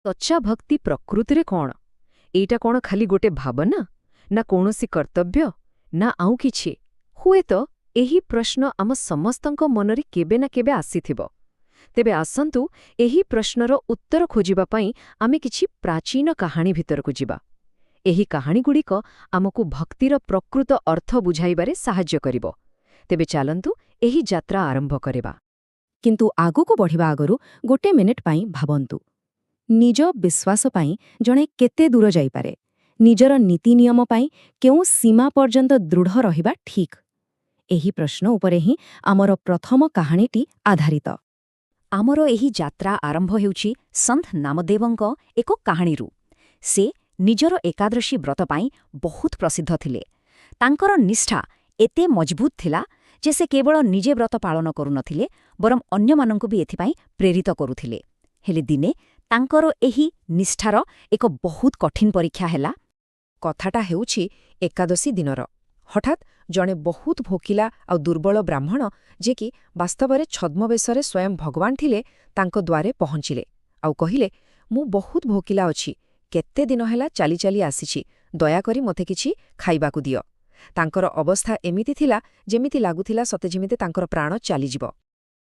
ସଚ୍ଚା ଭକ୍ତି ପ୍ରକୃତିରେ କ'ଣ? ଏଇଟା କ'ଣ ଖାଲି ଗୋଟେ ଭାବନା, ନା କୌଣସି କର୍ତ୍ତବ୍ୟ, ନା ଆଉ କିଛି? ହୁଏତ ଏହି ପ୍ରଶ୍ନ ଆମ ସମସ୍ତଙ୍କ ମନରେ କେବେ ନା କେବେ ଆସିଥିବ। ତେବେ ଆସନ୍ତୁ, ଏହି ପ୍ରଶ୍ନର ଉତ୍ତର ଖୋଜିବା ପାଇଁ ଆମେ କିଛି ପ୍ରାଚୀନ କାହାଣୀ ଭିତରକୁ ଯିବା। ଏହି କାହାଣୀଗୁଡ଼ିକ ଆମକୁ ଭକ୍ତିର ପ୍ରକୃତ ଅର୍ଥ ବୁଝାଇବାରେ ସାହାଯ୍ୟ କରିବ। ତେବେ ଚାଲନ୍ତୁ, ଏହି ଯାତ୍ରା ଆରମ୍ଭ କରିବା। କିନ୍ତୁ ଆଗକୁ ବଢ଼ିବା ଆଗରୁ ଗୋଟେ ମିନିଟ୍ ପାଇଁ ଭାବନ୍ତୁ, ନିଜ ବିଶ୍ୱାସ ପାଇଁ ଜଣେ କେତେ ଦୂର ଯାଇପାରେ? ନିଜର ନୀତି ନିୟମ ପାଇଁ କେଉଁ ସୀମା ପର୍ଯ୍ୟନ୍ତ ଦୃଢ଼ ରହିବା ଠିକ୍? ଏହି ପ୍ରଶ୍ନ ଉପରେ ହିଁ ଆମର ପ୍ରଥମ କାହାଣୀଟି ଆଧାରିତ। ଆମର ଏହି ଯାତ୍ରା ଆରମ୍ଭ ହେଉଛି ସନ୍ଥ ନାମଦେବଙ୍କ ଏକ କାହାଣୀରୁ। ସେ ନିଜର ଏକାଦଶୀ ବ୍ରତ ପାଇଁ ବହୁତ ପ୍ରସିଦ୍ଧ ଥିଲେ। ତାଙ୍କର ନିଷ୍ଠା ଏତେ ମଜବୁତ ଥିଲା ଯେ ସେ କେବଳ ନିଜେ ବ୍ରତ ପାଳନ କରୁନଥିଲେ, ବରଂ ଅନ୍ୟମାନଙ୍କୁ ବି ଏଥିପାଇଁ ପ୍ରେରିତ କରୁଥିଲେ। ହେଲେ ଦିନେ ତାଙ୍କର ଏହି ନିଷ୍ଠାର ଏକ ବହୁତ କଠିନ ପରୀକ୍ଷା ହେଲା। କଥାଟା ହେଉଛି ଏକାଦଶୀ ଦିନର। ହଠାତ୍ ଜଣେ ବହୁତ ଭୋକିଲା ଆଉ ଦୁର୍ବଳ ବ୍ରାହ୍ମଣ, ଯେ କି ବାସ୍ତବରେ ଛଦ୍ମବେଶରେ ସ୍ୱୟଂ ଭଗବାନ ଥିଲେ, ତାଙ୍କ ଦ୍ୱାରେ ପହଞ୍ଚିଲେ ଆଉ କହିଲେ, "ମୁଁ ବହୁତ ଭୋକିଲା ଅଛି। କେତେ ଦିନ ହେଲା ଚାଲି ଚାଲି ଆସିଛି। ଦୟାକରି ମୋତେ କିଛି ଖାଇବାକୁ ଦିଅ।" ତାଙ୍କର ଅବସ୍ଥା ଏମିତି ଥିଲା, ଯେମିତି ଲାଗୁଥିଲା ସତେ ଯେମିତି ତାଙ୍କର ପ୍ରାଣ ଚାଲିଯିବ।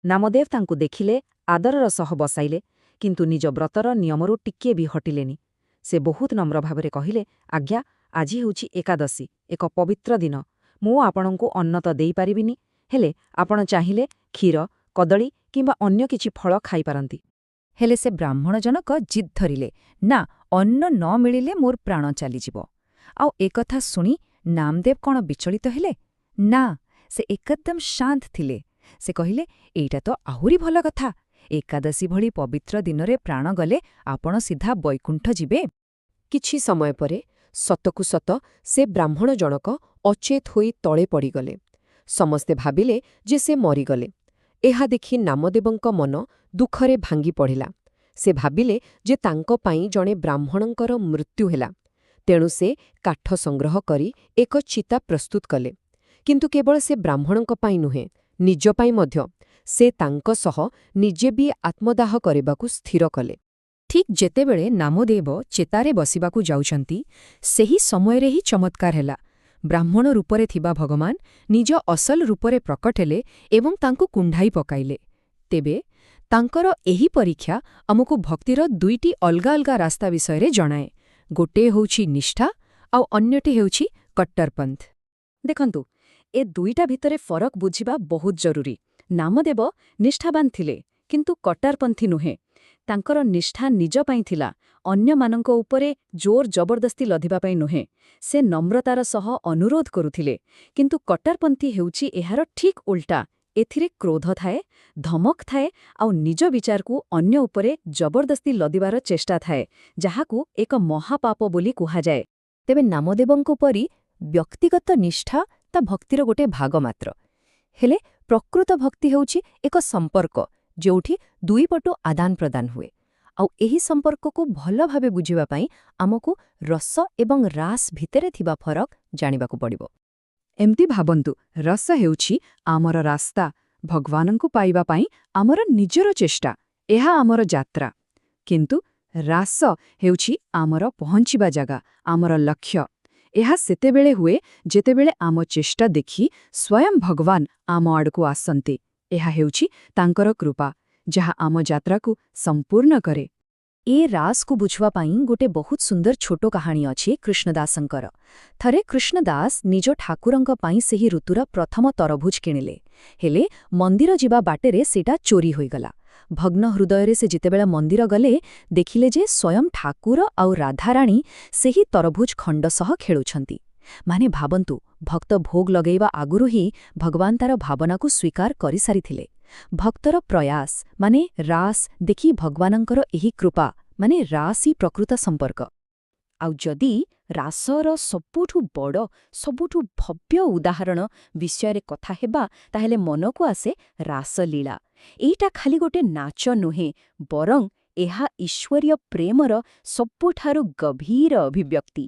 ନାମଦେବ ତାଙ୍କୁ ଦେଖିଲେ, ଆଦରର ସହ ବସାଇଲେ, କିନ୍ତୁ ନିଜ ବ୍ରତର ନିୟମରୁ ଟିକିଏ ବି ହଟିଲେନି। ସେ ବହୁତ ନମ୍ର ଭାବରେ କହିଲେ, "ଆଜ୍ଞା, ଆଜି ହେଉଛି ଏକାଦଶୀ, ଏକ ପବିତ୍ର ଦିନ। ମୁଁ ଆପଣଙ୍କୁ ଅନ୍ନ ତ ଦେଇପାରିବିନି, ହେଲେ ଆପଣ ଚାହିଁଲେ କ୍ଷୀର, କଦଳୀ କିମ୍ବା ଅନ୍ୟ କିଛି ଫଳ ଖାଇପାରନ୍ତି।" ହେଲେ ସେ ବ୍ରାହ୍ମଣ ଜଣକ ଜିଦ୍ ଧରିଲେ, "ନା, ଅନ୍ନ ନ ମିଳିଲେ ମୋର ପ୍ରାଣ ଚାଲିଯିବ।" ଆଉ ଏକଥା ଶୁଣି ନାମଦେବ କ'ଣ ବିଚଳିତ ହେଲେ? ନା, ସେ ଏକଦମ ଶାନ୍ତ ଥିଲେ। ସେ କହିଲେ, "ଏଇଟା ତ ଆହୁରି ଭଲ କଥା। ଏକାଦଶୀ ଭଳି ପବିତ୍ର ଦିନରେ ପ୍ରାଣ ଗଲେ ଆପଣ ସିଧା ବୈକୁଣ୍ଠ ଯିବେ।" କିଛି ସମୟ ପରେ ସତକୁ ସତ ସେ ବ୍ରାହ୍ମଣ ଜଣକ ଅଚେତ ହୋଇ ତଳେ ପଡ଼ିଗଲେ। ସମସ୍ତେ ଭାବିଲେ ଯେ ସେ ମରିଗଲେ। ଏହା ଦେଖି ନାମଦେବଙ୍କ ମନ ଦୁଃଖରେ ଭାଙ୍ଗି ପଡ଼ିଲା। ସେ ଭାବିଲେ ଯେ ତାଙ୍କ ପାଇଁ ଜଣେ ବ୍ରାହ୍ମଣଙ୍କର ମୃତ୍ୟୁ ହେଲା। ତେଣୁ ସେ କାଠ ସଂଗ୍ରହ କରି ଏକ ଚିତା ପ୍ରସ୍ତୁତ କଲେ। କିନ୍ତୁ କେବଳ ସେ ବ୍ରାହ୍ମଣଙ୍କ ପାଇଁ ନୁହେଁ, ନିଜ ପାଇଁ ମଧ୍ୟ। ସେ ତାଙ୍କ ସହ ନିଜେ ବି ଆତ୍ମଦାହ କରିବାକୁ ସ୍ଥିର କଲେ। ଠିକ୍ ଯେତେବେଳେ ନାମଦେବ ଚିତାରେ ବସିବାକୁ ଯାଉଛନ୍ତି, ସେହି ସମୟରେ ହିଁ ଚମତ୍କାର ହେଲା। ବ୍ରାହ୍ମଣ ରୂପରେ ଥିବା ଭଗବାନ ନିଜ ଅସଲ ରୂପରେ ପ୍ରକଟ ହେଲେ ଏବଂ ତାଙ୍କୁ କୁଣ୍ଢାଇ ପକାଇଲେ। ତେବେ ତାଙ୍କର ଏହି ପରୀକ୍ଷା ଆମକୁ ଭକ୍ତିର ଦୁଇଟି ଅଲଗା ଅଲଗା ରାସ୍ତା ବିଷୟରେ ଜଣାଏ। ଗୋଟିଏ ହେଉଛି ନିଷ୍ଠା, ଆଉ ଅନ୍ୟଟି ହେଉଛି କଟ୍ଟରପନ୍ଥ। ଦେଖନ୍ତୁ, ଏ ଦୁଇଟା ଭିତରେ ଫରକ ବୁଝିବା ବହୁତ ଜରୁରୀ। ନାମଦେବ ନିଷ୍ଠାବାନ ଥିଲେ, କିନ୍ତୁ କଟ୍ଟରପନ୍ଥୀ ନୁହେଁ। ତାଙ୍କର ନିଷ୍ଠା ନିଜ ପାଇଁ ଥିଲା, ଅନ୍ୟମାନଙ୍କ ଉପରେ ଜୋର ଜବରଦସ୍ତି ଲଧିବା ପାଇଁ ନୁହେଁ। ସେ ନମ୍ରତାର ସହ ଅନୁରୋଧ କରୁଥିଲେ। କିନ୍ତୁ କଟ୍ଟରପନ୍ଥୀ ହେଉଛି ଏହାର ଠିକ୍ ଉଲ୍ଟା। ଏଥିରେ କ୍ରୋଧ ଥାଏ, ଧମକ ଥାଏ ଆଉ ନିଜ ବିଚାରକୁ ଅନ୍ୟ ଉପରେ ଜବରଦସ୍ତି ଲଦିବାର ଚେଷ୍ଟା ଥାଏ, ଯାହାକୁ ଏକ ମହାପାପ ବୋଲି କୁହାଯାଏ। ତେବେ ନାମଦେବଙ୍କ ପରି ବ୍ୟକ୍ତିଗତ ନିଷ୍ଠା ତା ଭକ୍ତିର ଗୋଟେ ଭାଗ ମାତ୍ର। ହେଲେ ପ୍ରକୃତ ଭକ୍ତି ହେଉଛି ଏକ ସମ୍ପର୍କ, ଯେଉଁଠି ଦୁଇପଟୁ ଆଦାନ ପ୍ରଦାନ ହୁଏ। ଆଉ ଏହି ସମ୍ପର୍କକୁ ଭଲ ଭାବେ ବୁଝିବା ପାଇଁ ଆମକୁ ରସ ଏବଂ ରାସ ଭିତରେ ଥିବା ଫରକ ଜାଣିବାକୁ ପଡ଼ିବ। ଏମିତି ଭାବନ୍ତୁ, ରସ ହେଉଛି ଆମର ରାସ୍ତା, ଭଗବାନଙ୍କୁ ପାଇବା ପାଇଁ ଆମର ନିଜର ଚେଷ୍ଟା। ଏହା ଆମର ଯାତ୍ରା। କିନ୍ତୁ ରାସ ହେଉଛି ଆମର ପହଞ୍ଚିବା ଜାଗା, ଆମର ଲକ୍ଷ୍ୟ। ଏହା ସେତେବେଳେ ହୁଏ, ଯେତେବେଳେ ଆମ ଚେଷ୍ଟା ଦେଖି ସ୍ୱୟଂ ଭଗବାନ ଆମ ଆଡ଼କୁ ଆସନ୍ତି। ଏହା ହେଉଛି ତାଙ୍କର କୃପା, ଯାହା ଆମ ଯାତ୍ରାକୁ ସମ୍ପୂର୍ଣ୍ଣ କରେ। ଏ ରାସକୁ ବୁଝିବା ପାଇଁ ଗୋଟେ ବହୁତ ସୁନ୍ଦର ଛୋଟ କାହାଣୀ ଅଛି କୃଷ୍ଣଦାସଙ୍କର। ଥରେ କୃଷ୍ଣଦାସ ନିଜ ଠାକୁରଙ୍କ ପାଇଁ ସେହି ଋତୁର ପ୍ରଥମ ତରଭୁଜ କିଣିଲେ। ହେଲେ ମନ୍ଦିର ଯିବା ବାଟରେ ସେଇଟା ଚୋରି ହୋଇଗଲା। ଭଗ୍ନ ହୃଦୟରେ ସେ ଯେତେବେଳେ ମନ୍ଦିର ଗଲେ, ଦେଖିଲେ ଯେ ସ୍ୱୟଂ ଠାକୁର ଆଉ ରାଧାରାଣୀ ସେହି ତରଭୁଜ ଖଣ୍ଡ ସହ ଖେଳୁଛନ୍ତି। ମାନେ ଭାବନ୍ତୁ, ଭକ୍ତ ଭୋଗ ଲଗେଇବା ଆଗରୁ ହିଁ ଭଗବାନ ତାର ଭାବନାକୁ ସ୍ୱୀକାର କରିସାରିଥିଲେ। ଭକ୍ତର ପ୍ରୟାସ ମାନେ ରାସ ଦେଖି ଭଗବାନଙ୍କର ଏହି କୃପା, ମାନେ ରାସ ହିଁ ପ୍ରକୃତ ସମ୍ପର୍କ। ଆଉ ଯଦି ରାସର ସବୁଠୁ ବଡ଼, ସବୁଠୁ ଭବ୍ୟ ଉଦାହରଣ ବିଷୟରେ କଥା ହେବା, ତାହେଲେ ମନକୁ ଆସେ ରାସଲୀଳା। ଏଇଟା ଖାଲି ଗୋଟେ ନାଚ ନୁହେଁ, ବରଂ ଏହା ଈଶ୍ୱରୀୟ ପ୍ରେମର ସବୁଠାରୁ ଗଭୀର ଅଭିବ୍ୟକ୍ତି।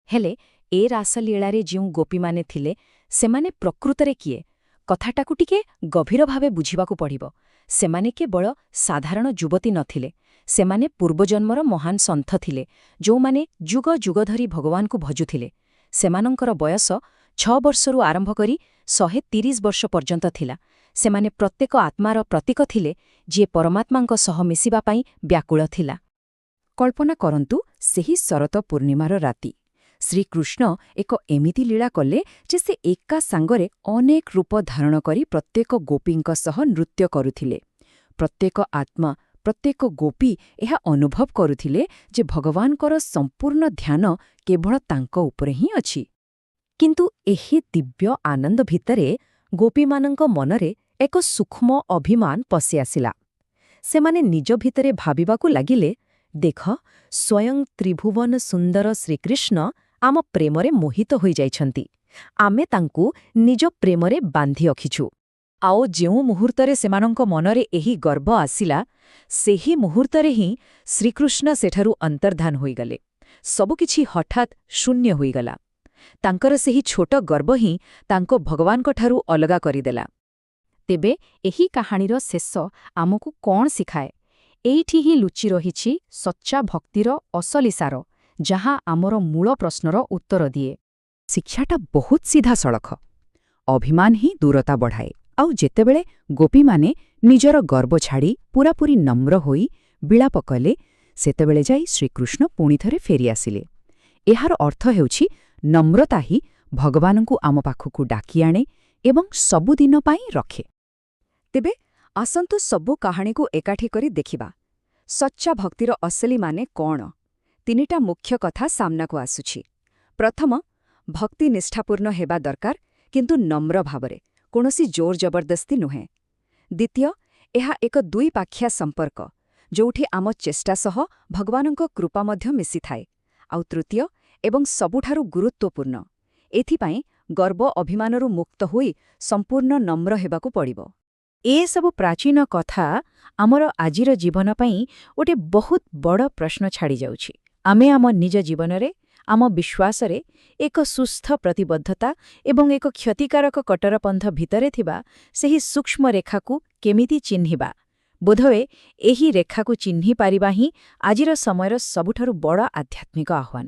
ହେଲେ ଏ ରାସଲୀଳାରେ ଯେଉଁ ଗୋପୀମାନେ ଥିଲେ, ସେମାନେ ପ୍ରକୃତରେ କିଏ? କଥାଟାକୁ ଟିକେ ଗଭୀର ଭାବେ ବୁଝିବାକୁ ପଡ଼ିବ। ସେମାନେ କେବଳ ସାଧାରଣ ଯୁବତୀ ନଥିଲେ। ସେମାନେ ପୂର୍ବଜନ୍ମର ମହାନ ସନ୍ଥ ଥିଲେ, ଯେଉଁମାନେ ଯୁଗ ଯୁଗ ଧରି ଭଗବାନଙ୍କୁ ଭଜୁଥିଲେ। ସେମାନଙ୍କର ବୟସ 6 ବର୍ଷରୁ ଆରମ୍ଭ କରି 130 ବର୍ଷ ପର୍ଯ୍ୟନ୍ତ ଥିଲା। ସେମାନେ ପ୍ରତ୍ୟେକ ଆତ୍ମାର ପ୍ରତୀକ ଥିଲେ, ଯିଏ ପରମାତ୍ମାଙ୍କ ସହ ମିଶିବା ପାଇଁ ବ୍ୟାକୁଳ ଥିଲା। କଳ୍ପନା କରନ୍ତୁ, ସେହି ଶରତ ପୂର୍ଣ୍ଣିମାର ରାତି। ଶ୍ରୀକୃଷ୍ଣ ଏକ ଏମିତି ଲୀଳା କଲେ ଯେ ସେ ଏକା ସାଙ୍ଗରେ ଅନେକ ରୂପ ଧାରଣ କରି ପ୍ରତ୍ୟେକ ଗୋପୀଙ୍କ ସହ ନୃତ୍ୟ କରୁଥିଲେ। ପ୍ରତ୍ୟେକ ଆତ୍ମା, ପ୍ରତ୍ୟେକ ଗୋପୀ ଏହା ଅନୁଭବ କରୁଥିଲେ ଯେ ଭଗବାନଙ୍କର ସମ୍ପୂର୍ଣ୍ଣ ଧ୍ୟାନ କେବଳ ତାଙ୍କ ଉପରେ ହିଁ ଅଛି। କିନ୍ତୁ ଏହି ଦିବ୍ୟ ଆନନ୍ଦ ଭିତରେ ଗୋପୀମାନଙ୍କ ମନରେ ଏକ ସୂକ୍ଷ୍ମ ଅଭିମାନ ପଶିଆସିଲା। ସେମାନେ ନିଜ ଭିତରେ ଭାବିବାକୁ ଲାଗିଲେ, ଦେଖ, ସ୍ୱୟଂ ତ୍ରିଭୁବନ ସୁନ୍ଦର ଶ୍ରୀକୃଷ୍ଣ ଆମ ପ୍ରେମରେ ମୋହିତ ହୋଇଯାଇଛନ୍ତି। ଆମେ ତାଙ୍କୁ ନିଜ ପ୍ରେମରେ ବାନ୍ଧି ରଖିଛୁ। ଆଉ ଯେଉଁ ମୁହୂର୍ତ୍ତରେ ସେମାନଙ୍କ ମନରେ ଏହି ଗର୍ବ ଆସିଲା, ସେହି ମୁହୂର୍ତ୍ତରେ ହିଁ ଶ୍ରୀକୃଷ୍ଣ ସେଠାରୁ ଅନ୍ତର୍ଦ୍ଧାନ ହୋଇଗଲେ। ସବୁକିଛି ହଠାତ୍ ଶୂନ୍ୟ ହୋଇଗଲା। ତାଙ୍କର ସେହି ଛୋଟ ଗର୍ବ ହିଁ ତାଙ୍କୁ ଭଗବାନଙ୍କଠାରୁ ଅଲଗା କରିଦେଲା। ତେବେ ଏହି କାହାଣୀର ଶେଷ ଆମକୁ କ'ଣ ଶିଖାଏ? ଏଇଠି ହିଁ ଲୁଚି ରହିଛି ସଚ୍ଚା ଭକ୍ତିର ଅସଲି ସାର, ଯାହା ଆମର ମୂଳ ପ୍ରଶ୍ନର ଉତ୍ତର ଦିଏ। ଶିକ୍ଷାଟା ବହୁତ ସିଧାସଳଖ। ଅଭିମାନ ହିଁ ଦୂରତା ବଢ଼ାଏ। ଆଉ ଯେତେବେଳେ ଗୋପୀମାନେ ନିଜର ଗର୍ବ ଛାଡ଼ି ପୂରାପୂରି ନମ୍ର ହୋଇ ବିଳାପ କଲେ, ସେତେବେଳେ ଯାଇ ଶ୍ରୀକୃଷ୍ଣ ପୁଣିଥରେ ଫେରିଆସିଲେ। ଏହାର ଅର୍ଥ ହେଉଛି, ନମ୍ରତା ହିଁ ଭଗବାନଙ୍କୁ ଆମ ପାଖକୁ ଡାକି ଆଣେ ଏବଂ ସବୁଦିନ ପାଇଁ ରଖେ। ତେବେ ଆସନ୍ତୁ ସବୁ କାହାଣୀକୁ ଏକାଠି କରି ଦେଖିବା। ସଚ୍ଚା ଭକ୍ତିର ଅସଲି ମାନେ କ'ଣ? ତିନିଟା ମୁଖ୍ୟ କଥା ସାମ୍ନାକୁ ଆସୁଛି। ପ୍ରଥମ, ଭକ୍ତି ନିଷ୍ଠାପୂର୍ଣ୍ଣ ହେବା ଦରକାର, କିନ୍ତୁ ନମ୍ର ଭାବରେ, କୌଣସି ଜୋର ଜବରଦସ୍ତି ନୁହେଁ। ଦ୍ୱିତୀୟ, ଏହା ଏକ ଦୁଇପାଖିଆ ସମ୍ପର୍କ, ଯୋଉଠି ଆମ ଚେଷ୍ଟା ସହ ଭଗବାନଙ୍କ କୃପା ମଧ୍ୟ ମିଶିଥାଏ। ଆଉ ତୃତୀୟ ଏବଂ ସବୁଠାରୁ ଗୁରୁତ୍ୱପୂର୍ଣ୍ଣ, ଏଥିପାଇଁ ଗର୍ବ ଅଭିମାନରୁ ମୁକ୍ତ ହୋଇ ସମ୍ପୂର୍ଣ୍ଣ ନମ୍ର ହେବାକୁ ପଡ଼ିବ। ଏସବୁ ପ୍ରାଚୀନ କଥା ଆମର ଆଜିର ଜୀବନ ପାଇଁ ଗୋଟେ ବହୁତ ବଡ଼ ପ୍ରଶ୍ନ ଛାଡ଼ିଯାଉଛି। ଆମେ ଆମ ନିଜ ଜୀବନରେ, ଆମ ବିଶ୍ୱାସରେ ଏକ ସୁସ୍ଥ ପ୍ରତିବଦ୍ଧତା ଏବଂ ଏକ କ୍ଷତିକାରକ କଟ୍ଟରପନ୍ଥ ଭିତରେ ଥିବା ସେହି ସୂକ୍ଷ୍ମ ରେଖାକୁ କେମିତି ଚିହ୍ନିବା? ବୋଧହୁଏ ଏହି ରେଖାକୁ ଚିହ୍ନି ପାରିବା ହିଁ ଆଜିର ସମୟର ସବୁଠାରୁ ବଡ଼ ଆଧ୍ୟାତ୍ମିକ ଆହ୍ୱାନ।